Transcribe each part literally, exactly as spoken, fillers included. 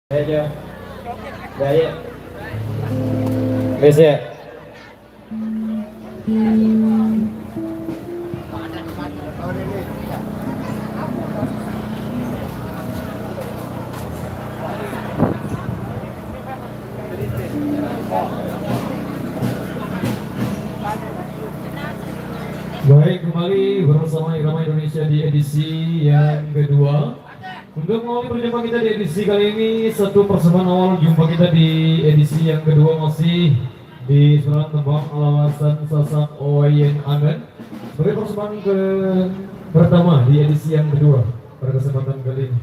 Ayo. Ya, ayo. Wis ya. Baik, kembali bersama Irama Indonesia di edisi yang kedua. Untuk mengawali perjumpaan kita di edisi kali ini, satu persembahan awal jumpa kita di edisi yang kedua masih di Semarang Tembang Alawasan Sasak Oyen Angen. Sebagai persembahan ke pertama di edisi yang kedua pada kesempatan kali ini.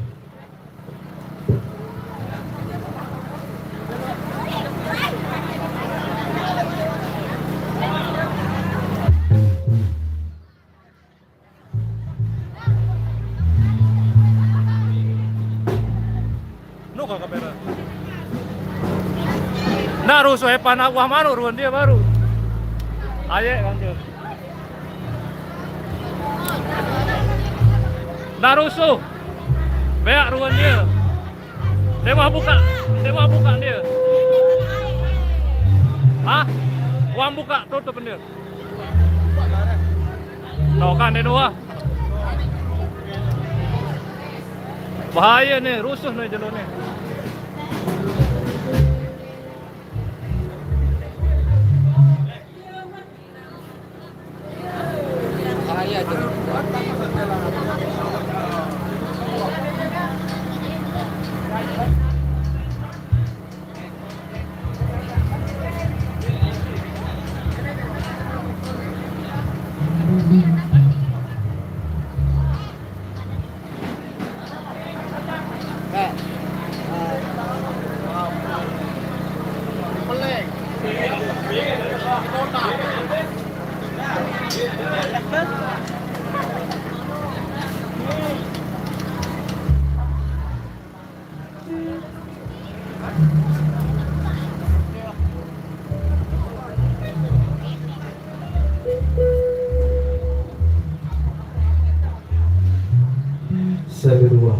Nuka kamera. Nah, rusuh hepan aku mah ruan dia baru. Aye, lanjut. Nah, rusuh. Beak ruan dia. Dia mau buka. Dia mau buka dia. Hah? Uang buka, tutup dia. Tuh kan dia dua. Bahaya nih, rusuh nih jalur nih. Bahaya tuh. Satu dua.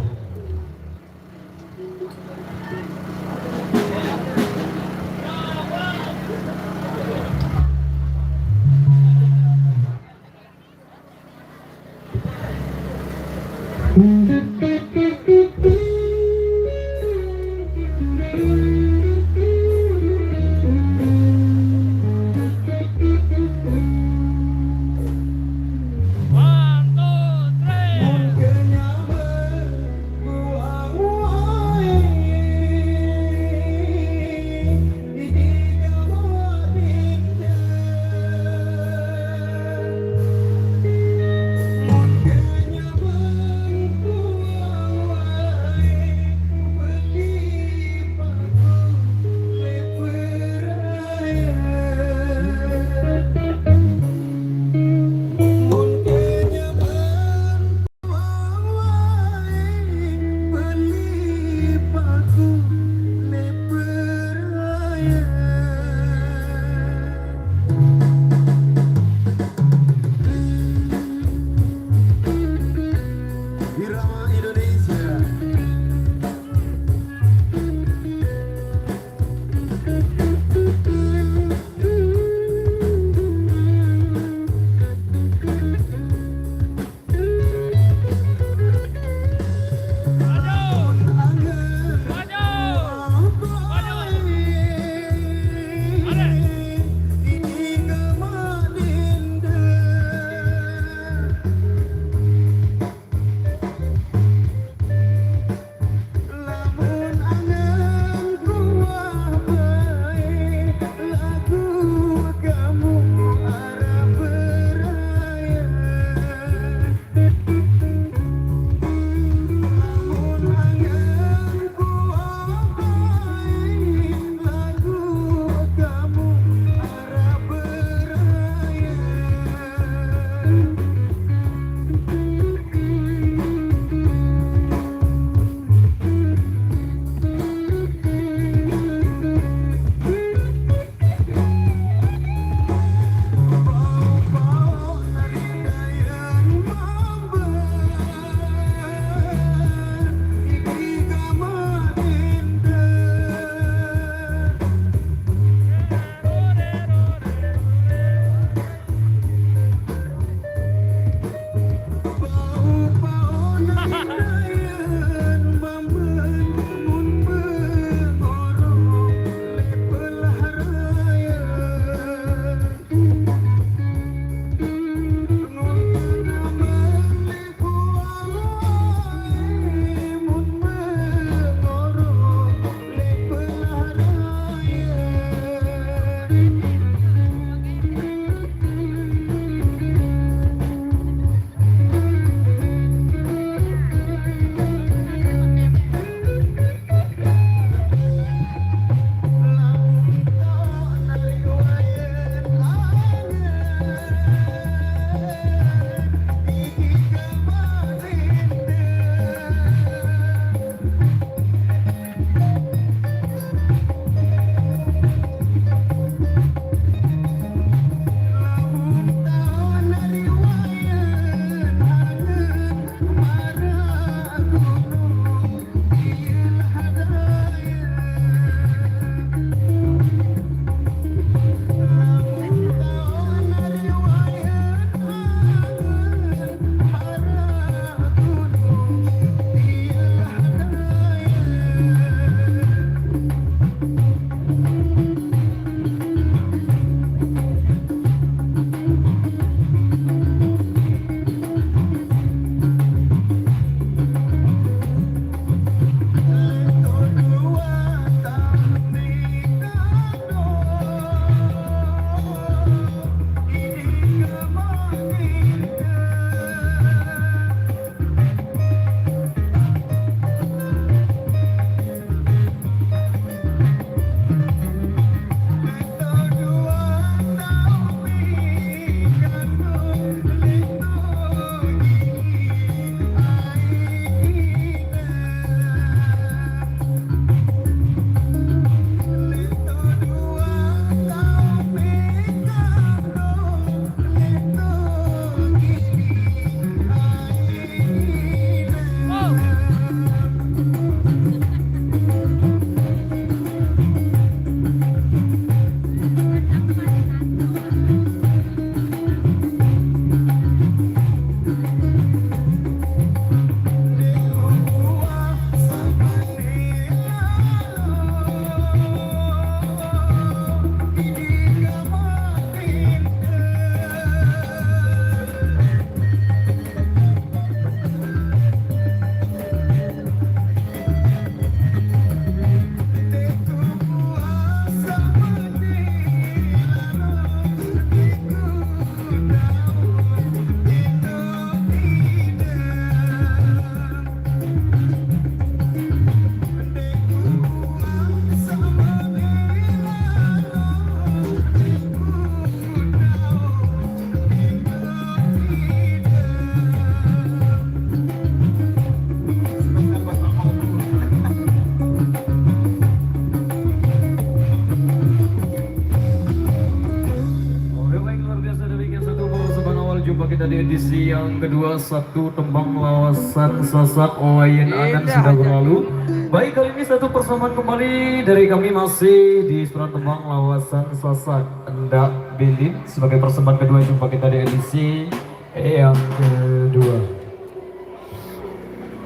Sesi yang kedua, satu tembang lawasan Sasak, Wayan Anan sudah berlalu. Baik, kali ini satu persembahan kembali dari kami, masih di surat tembang lawasan Sasak, Endak Bilin. Sebagai persembahan kedua, jumpa kita di edisi yang kedua.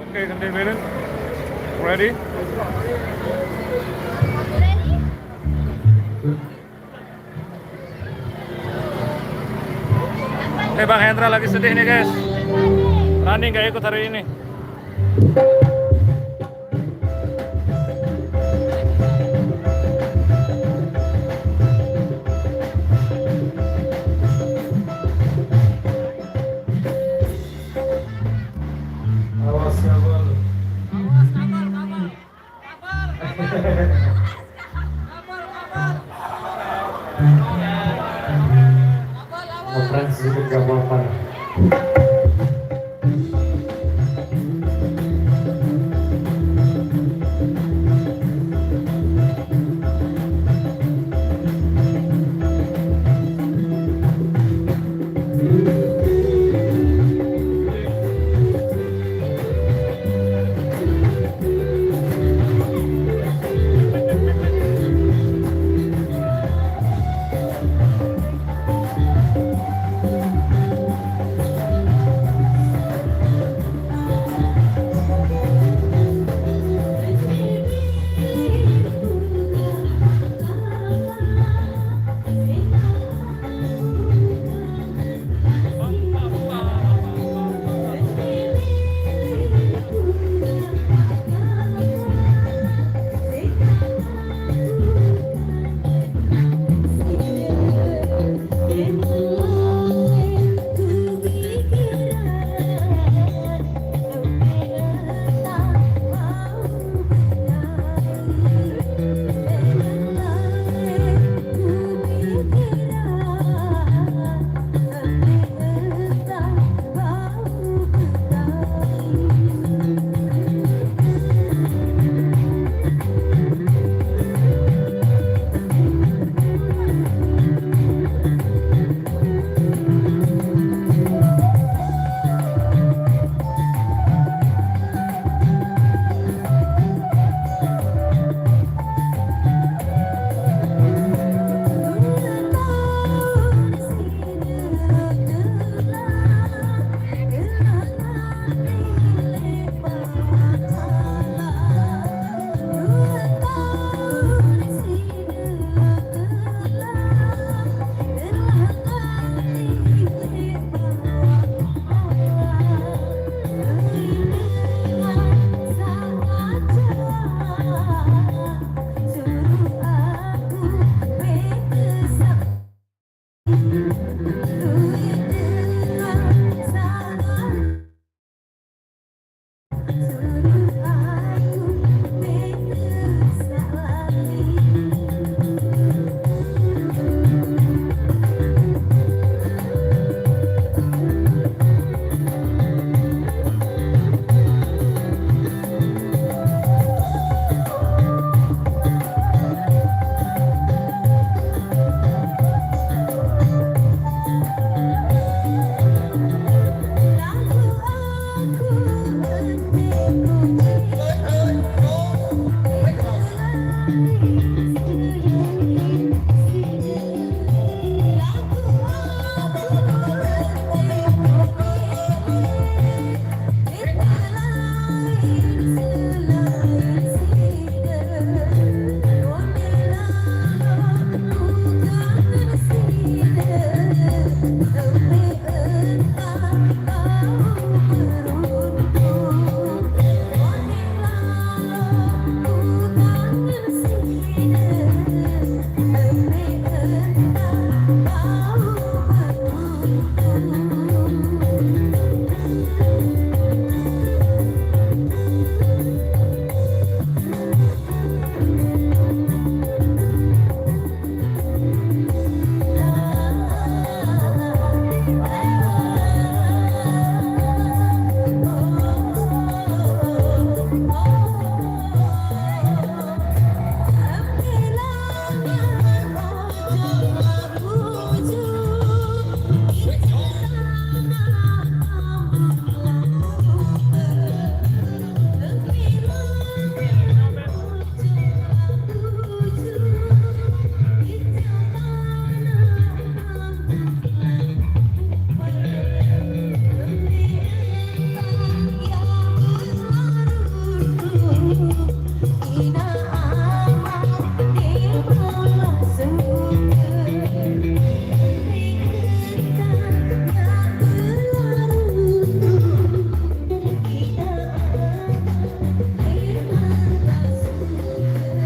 Oke, Endak Bilin. Ready? Eh, Bang Hendra lagi sedih nih, guys. Rani nggak ikut hari ini. Awas, kabel. Awas, kabel, kabel. Kabel, kabel. Kabel, kabel. Ngefans sedikit gak apa-apa.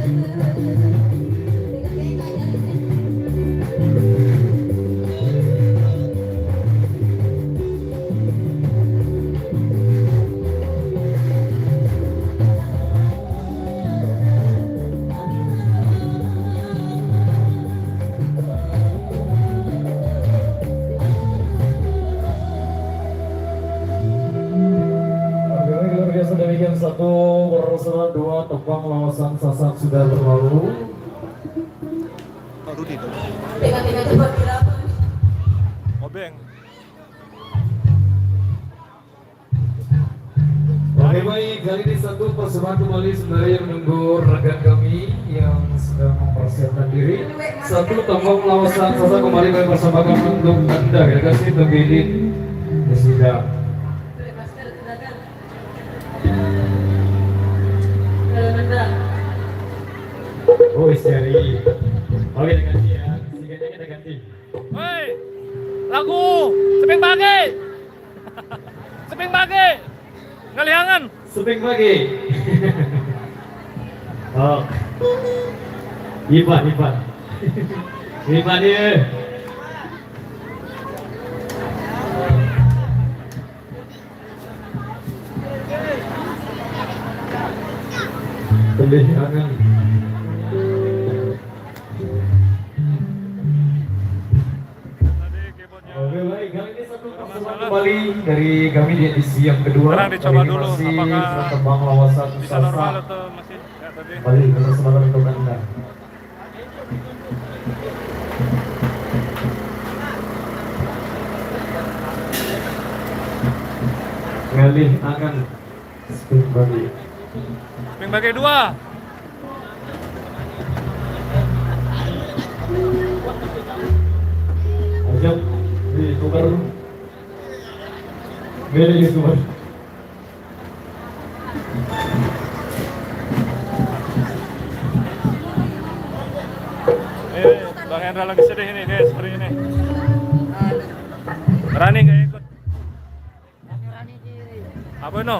Oke, baik, luar biasa. Demikian satu, Persenan dua, Tembang Lawasan Sasak sudah berlalu. Pak Rudi dong. Tengah-tengah cepat dilakukan. Obeng. Oke, baik, kali ini satu persembahan kembali, sebenarnya menunggu rekan kami yang sedang mempersiapkan diri. Satu, Tembang Lawasan Sasak kembali kami persembahkan untuk Anda. Kita kasih untuk Idin. Ya sudah. Oh, Isteri. Oke, kita ganti ya. Siganya kita ganti. Woi, lagu Seping Bage. Seping Bage. Ngalihangan. Seping Bage. Oh. Ipan, Ipan. Ipan ya. Pelih angan. Oke, baik, kali ini satu persembahan kembali dari kami di edisi yang kedua. Sekarang dicoba dulu apakah Tembang Lawasan Sasak. Kembali, kita semangat untuk Anda. Ngalih angan. Spring Bagi. Spring Bagi dua. Ayo, di YouTuber. Milih YouTuber. Eh, Bang Hendra lagi sedih ini, guys, hari ini. Rani nggak ikut. Apa no?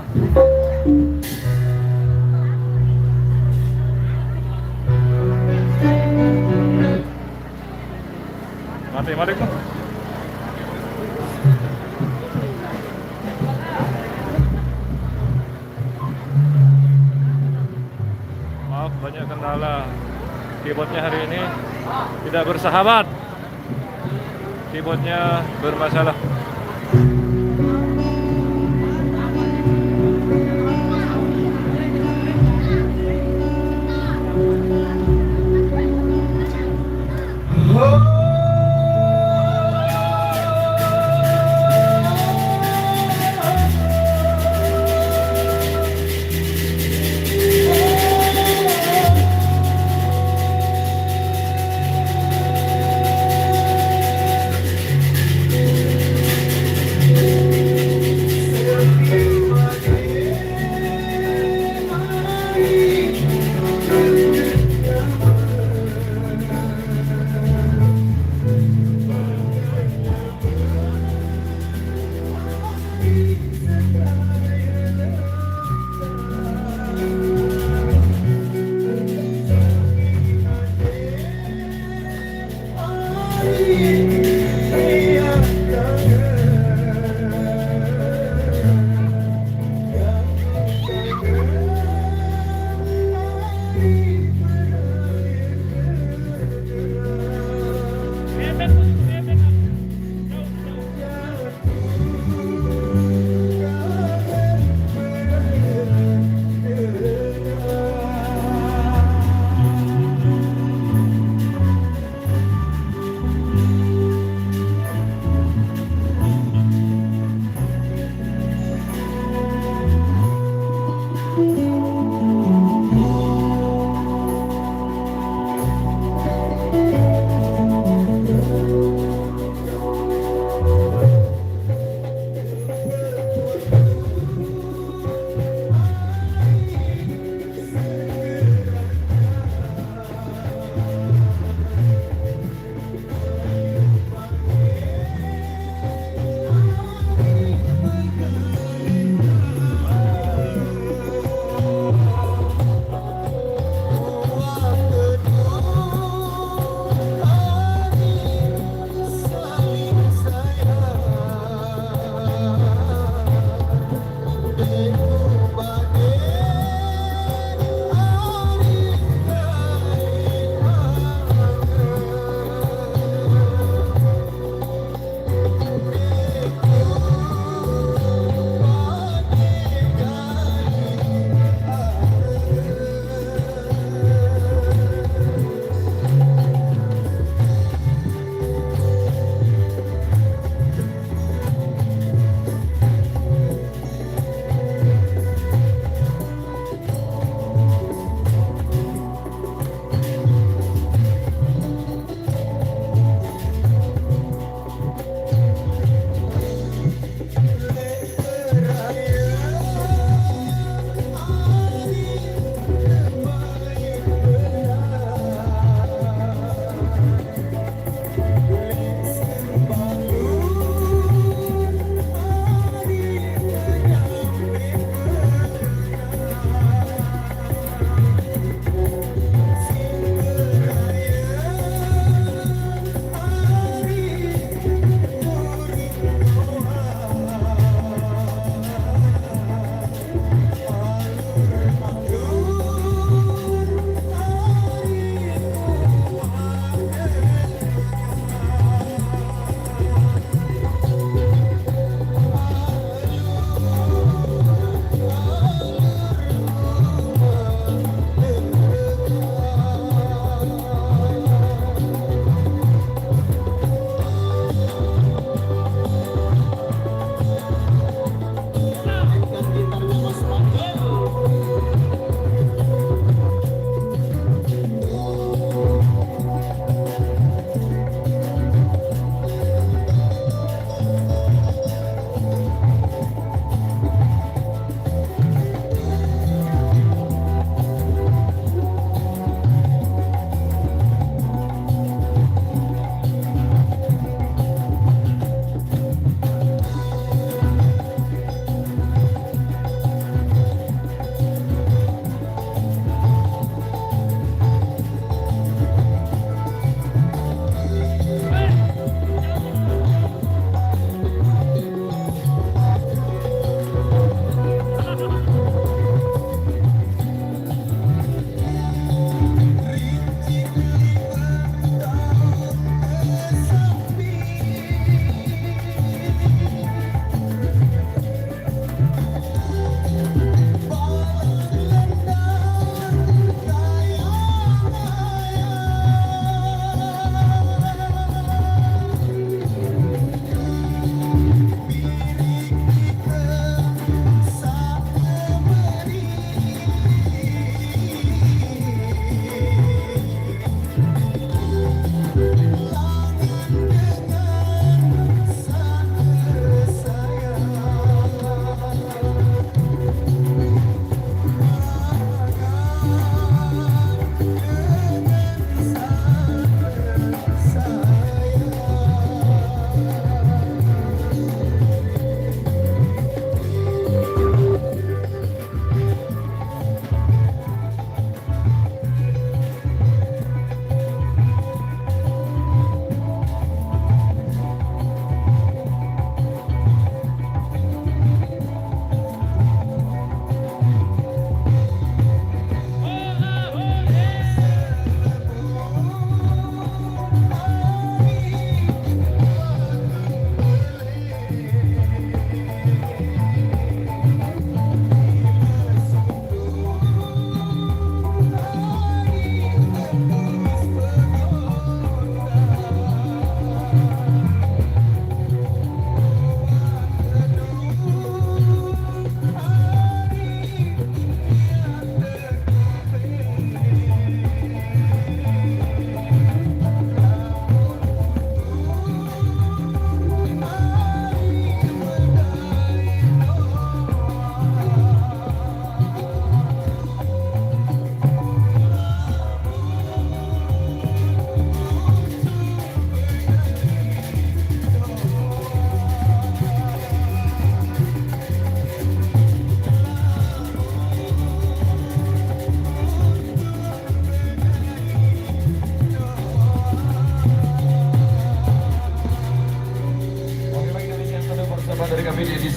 Mati, mati kok. Maaf, banyak kendala. Keyboardnya hari ini tidak bersahabat. Keyboardnya bermasalah.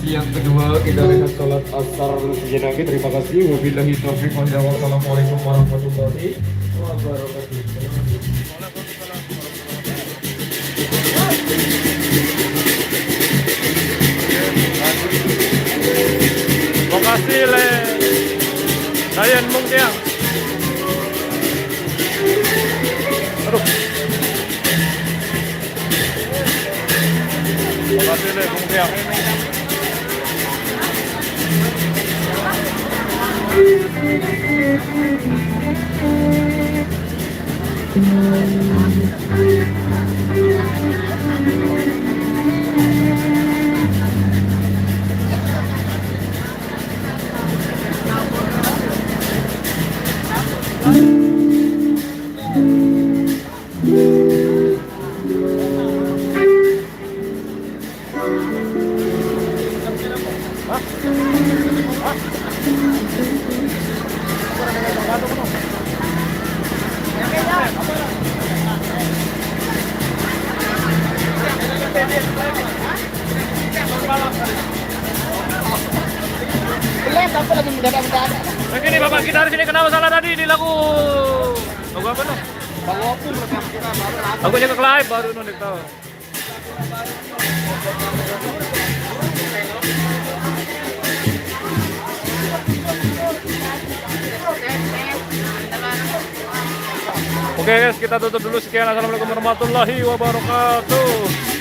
Yang kedua, kita akan sholat asar sejenak. Terima kasih. Wabillahi taufiq wal hidayah. Wassalamualaikum warahmatullahi wabarakatuh. Lokasi le Dayan Mung Tiang. Aduh. Lokasi le Mung Tiang. Jelas apa lagi mendadak-mendadak. Oke nih, Bapak kita di sini kenapa salah tadi di lagu, lagu apa tuh? Bang Opung rekam kita baru. Lagunya ke live baru nunik tahu. Oke guys, kita tutup dulu. Sekian, assalamualaikum warahmatullahi wabarakatuh.